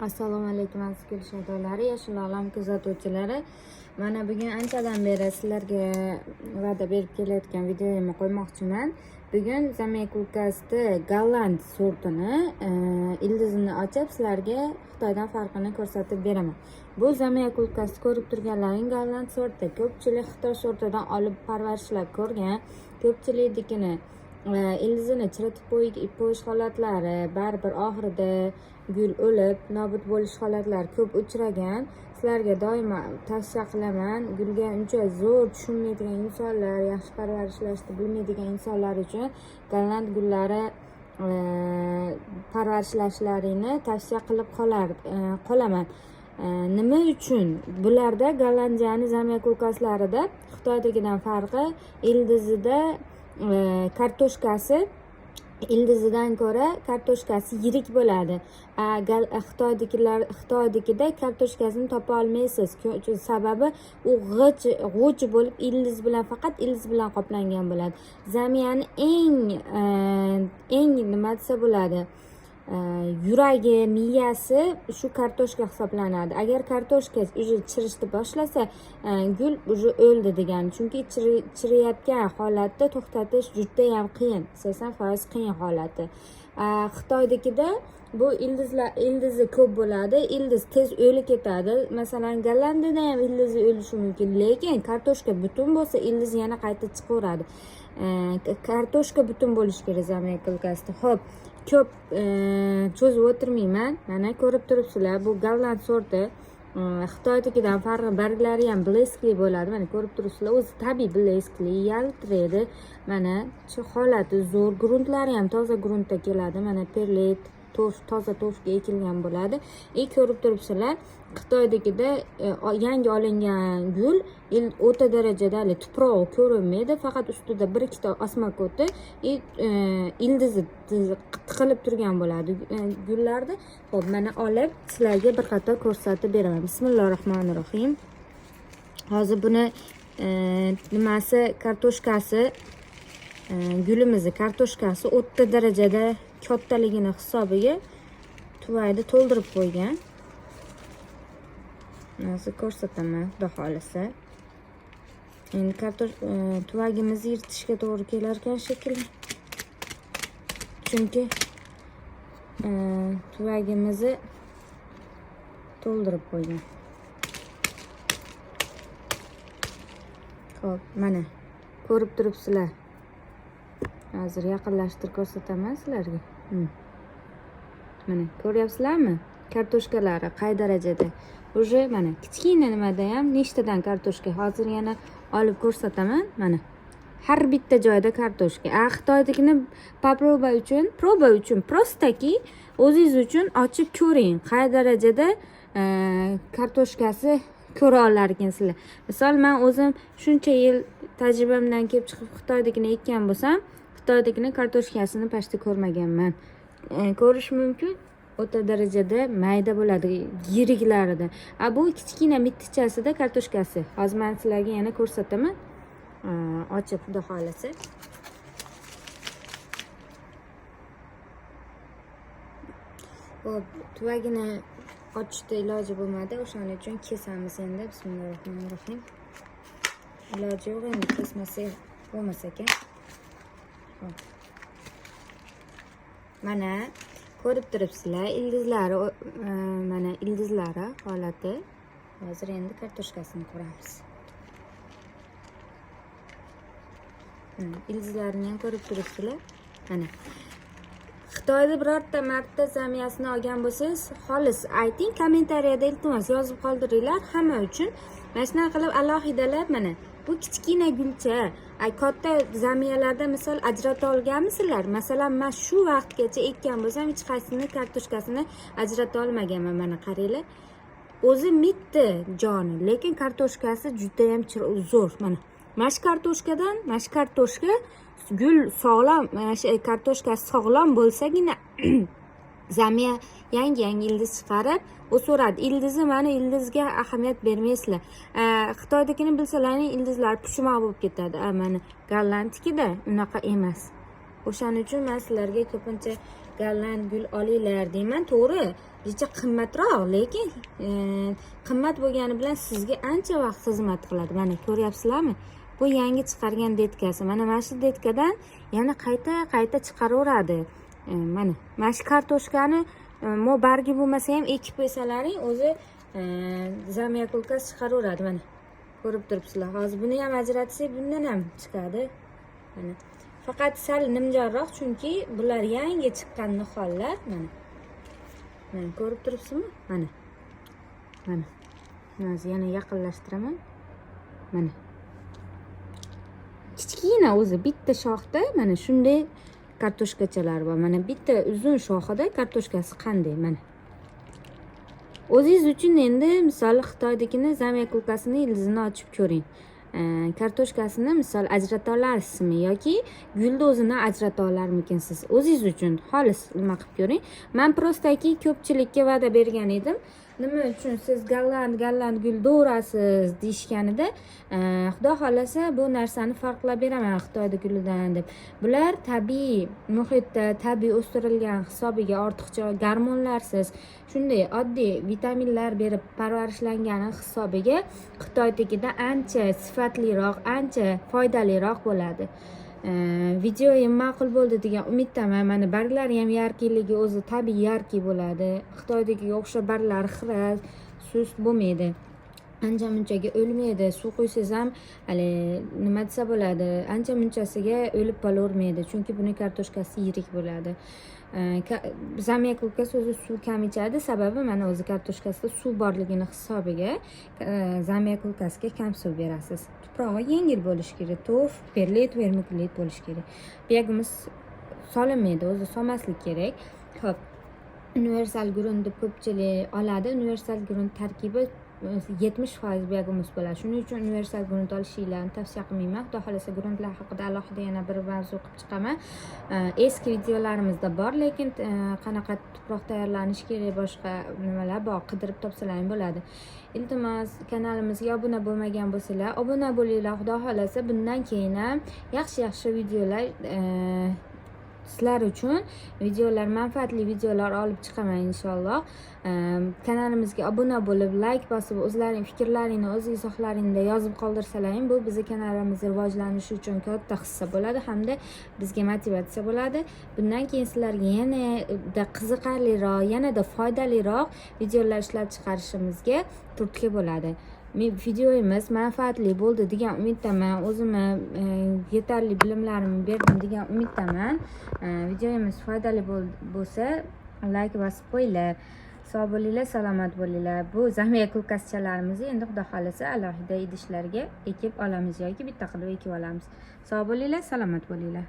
Assalomu alaykum aziz gul shadolari, Yashil olam kuzatuvchilari. Mana bugun anchadan beri sizlarga va'da berib kelayotgan videoyimni qo'ymoqchiman. Bugun Zamiokulkasni golland sortini ildizini ochib sizlarga Xitoydan farqini ko'rsatib beraman. Bu Zamiokulkasni ko'rib turganlaring golland sorti. Ko'pchilik Xitoy sortidan olib parvarishlab ko'rgan, ko'pchiliknikini ildizini chiritib qo'yish holatlari, baribir oxirida gul o'lib nobud bo'lish holatlari ko'p uchragan. Sizlarga doimo tavsiya qilaman, gulga uncha zo'r tushunmaydigan insonlar, yaxshi parvarishlashni bilmaydigan insonlar uchun golland gullari parvarishlashlaringni tavsiya qilib qolaman. Nima uchun? Bularda Gollandiyani zamiokulkaslarida Xitoydagidan farqi ildizida kartoshkasi, ildizidan ko'ra kartoshkasi yirik bo'ladi. Xitoynikida kartoshkasini topa olmaysiz. Sababi u g'uj bo'lib ildiz bilan, faqat ildiz bilan qoplangan bo'ladi. Zamiyani eng nima desa bo'ladi? Yuragi, miyasi shu kartoshka hisoblanadi. Agar kartoshka уже chirishni boshlasa, gul уже o'ldi degani. Chunki chiriyotgan holatda to'xtatish juda ham qiyin, 80% qiyin holati. Xitoynikida bu ildizi ko'p bo'ladi, ildiz tez o'lib ketadi. Masalan, Gollandiyada ham ildizi o'lishi mumkin, lekin kartoshka butun bo'lsa, ildiz yana qayta chiqaveradi. Kartoshka butun bo'lishi kerak zamiokulkasda. Xo'p, ko'p cho'zib o'tirmayman. Mana ko'rib turibsizlar, bu golland sorti. Xitoynikidan farqi, barglari ham блеск li bo'ladi. Mana ko'rib turibsizlar, o'zi tabiiy блеск li, yaltiraydi. Mana shu holati zo'r, gruntlari ham toza gruntda keladi. Mana perlit, torf, toza torfga ekilgan bo'ladi. И ko'rib turibsizlar, Xitoydagida yangi olingan gul o'ta darajada hali tuprog'i ko'rinmaydi, faqat ustida bir ikkita osmakoti и ildizi tiqilib turgan bo'ladi gullarda. Xo'p, mana olib sizlarga bir qator ko'rsatib beraman. Bismillahir rohmanir rohim. Hozir buni nimasi, kartoshkasi, gulimizni kartoshkasi o'rta darajada kattaligini hisobiga tuvayni to'ldirib qo'ygan. Hozir ko'rsataman, xudo xohlasa. Endi tuvagimizni yirtishga to'g'ri kelar ekan shekilli. Chunki tuvagimizni to'ldirib qo'ygan. Xo'p, mana ko'rib turibsizlar. Hozir yaqinlashtirib ko'rsataman sizlarga. Mana ko'ryapsizlarmi? Kartoshkalari qay darajada? Уже mana kichkina nimada ham nechtadan kartoshka. Hozir yana olib ko'rsataman. Mana har bitta joyda kartoshka. Xitoydagini proba uchun, proba uchun prostaki o'zingiz uchun ochib ko'ring, qay darajada kartoshkasi ko'ra olar ekansizlar. Misol, men o'zim shuncha yil tajribamdan kelib chiqib Xitoydagini ekkan bo'lsam, Xitoydagini kartoshkasini почти ko'rmaganman. Ko'rish mumkin, o'ta darajada mayda bo'ladi yiriklarida. Bu kichkina mittichasida kartoshkasi. Hozir men sizlarga yana ko'rsataman. Ochib xudo xohlasa. Xo'p, tuvagini ochishda iloji bo'lmadi, o'shaning uchun kesamiz endi. Bismillahirrohmanirrohim. Iloji yo'q endi, kesmasak bo'lmas ekan. Xo'p. Mana ko'rib turibsizlar, ildizlari, mana ildizlari holati. Hozir endi kartoshkasini ko'ramiz. Ildizlarini ham ko'rib turibsizlar. Mana Xitoyda birorta marta zamiyasini olgan bo'lsangiz, xolis ayting, kommentariyada iltimos yozib qoldiringlar hamma uchun. Mana shunaqa qilib alohidalab, mana bu kichkina gulcha, katta zamiyalarda misol ajrata olganmisizlar? Masalan, men shu vaqtgacha ekkan bo'lsam, hech qaysini kartoshkasini ajrata olmaganman. Mana qaranglar. O'zi mitti joni, lekin kartoshkasi juda ham zo'r. Mana mana shu kartoshkadan, mana shu kartoshka gul sog'lom, mana shu kartoshkasi sog'lom bo'lsagina zamiya yangi-yangi ildiz chiqarib o'saveradi. Ildizi, mana ildizga ahamiyat bermaysizlar. Xitoydagini bilsalaring, ildizlar pushmoq bo'lib ketadi. Mana Gollandnikida unaqa emas. O'shaning uchun men sizlarga ko'pincha Golland gul olinglar deyman. To'g'ri, jicha qimmatroq, lekin qimmat bo'lgani bilan sizga ancha vaqt xizmat qiladi. Mana, ko'ryapsizlarmi? Bu yangi chiqargan детка si. Mana shu детка dan yana qayta qayta chiqaraveradi. Mana shu kartoshkani mo bargi bo'lmasa ham ekib qo'ysalaring, o'zi замиокулькас chiqaraveradi. Mana, ko'rib turibsizlar. Hozir buni ham ajratsak, bundan ham chiqadi. Mana, faqat sal nimjonroq, chunki bular yangi chiqqan nihollar. Mana, ko'rib turibsizmi? Mana, hozir yana yaqinlashtiraman. Mana, kichkina o'zi bitta shoxda mana shunday kartoshkachalar bor. Mana, bitta uzun shoxida kartoshkasi qanday, mana. O'zingiz uchun endi, misol, Xitoydagini замиокулькас ini ildizini ochib ko'ring. Kartoshkasini, misol, ajrata olasizmi yoki gulni o'zini ajrata olarmikinsiz? O'zingiz uchun xolis nima qilib ko'ring. Man просто ki ko'pchilikka va'da bergan edim, nima uchun siz golland gul dovrasiz deyishganida, xudo xohlasa, bu narsani farqlab beraman Xitoyda gulidan deb. Bular tabiiy muhitda tabiiy o'stirilgan hisobiga, ortiqcha gormonlarsiz, shunday oddiy vitaminlar berib parvarishlangani hisobiga Xitoynikidan ancha sifatliroq, ancha foydaliroq bo'ladi. Videoyim ma'qul bo'ldi degan umiddaman. Mana, barglari ham яркий ligi o'zi tabiiy яркий bo'ladi. Xitoydagiga o'xshab barglari xira, sust bo'lmaydi, ancha munchaga o'lmaydi. Suv quysangiz ham, haligi, nima desa bo'ladi, ancha munchasiga o'lib qolavermaydi, chunki buni kartoshkasi yirik bo'ladi. Замиокулькас o'zi suv kam ichadi, sababi mana o'zi kartoshkasida suv borligini hisobiga замиокулькас ga kam suv berasiz. Tuprog'i yengil bo'lishi kerak, torf, perlit, vermikulit bo'lishi kerak. Biogumus solinmaydi, o'zi solmaslik kerak. Ho'p, universal grunt deb ko'pchilik oladi. Universal grunt tarkibi 70% biogumus bo'ladi, shuning uchun universal grunt olishinglarni tavsiya qilmayman. Xudo xohlasa, gruntlar haqida alohida yana bir mavzu qilib chiqaman. Eski videolarimizda bor, lekin qanaqa tuproq tayyorlanishi kerak, boshqa nimalar bor, qidirib topsalar ham bo'ladi. Iltimos, kanalimizga obuna bo'lmagan bo'lsanglar, obuna bo'linglar. Xudo xohlasa, bundan keyin ham yaxshi yaxshi videolar, sizlar uchun videolar, manfaatli videolar olib chiqaman, inshaalloh. Kanalimizga obuna bo'lib, layk bosib, o'zlaring fikrlaringni o'z izohlaringda yozib qoldirsalaring, bu bizni kanalimiz rivojlanishi uchun katta hissa bo'ladi hamda bizga motivatsiya bo'ladi. Bundan keyin sizlarga yanada qiziqarliroq, yanada foydaliroq videolar ishlab chiqarishimizga turtki bo'ladi. Videoyimiz manfaatli bo'ldi degan umiddaman. O'zimni yetarli bilimlarimni berdim degan umiddaman. Videoyimiz foydali bo'lsa, layk bosib qo'yinglar. Sog' bo'linglar, salomat bo'linglar. Bu замиокулькас chalarimizni endi, xudo xohlasa, alohida idishlarga ekib olamiz yoki bitta qilib ekib olamiz. Sog' bo'linglar, salomat bo'linglar.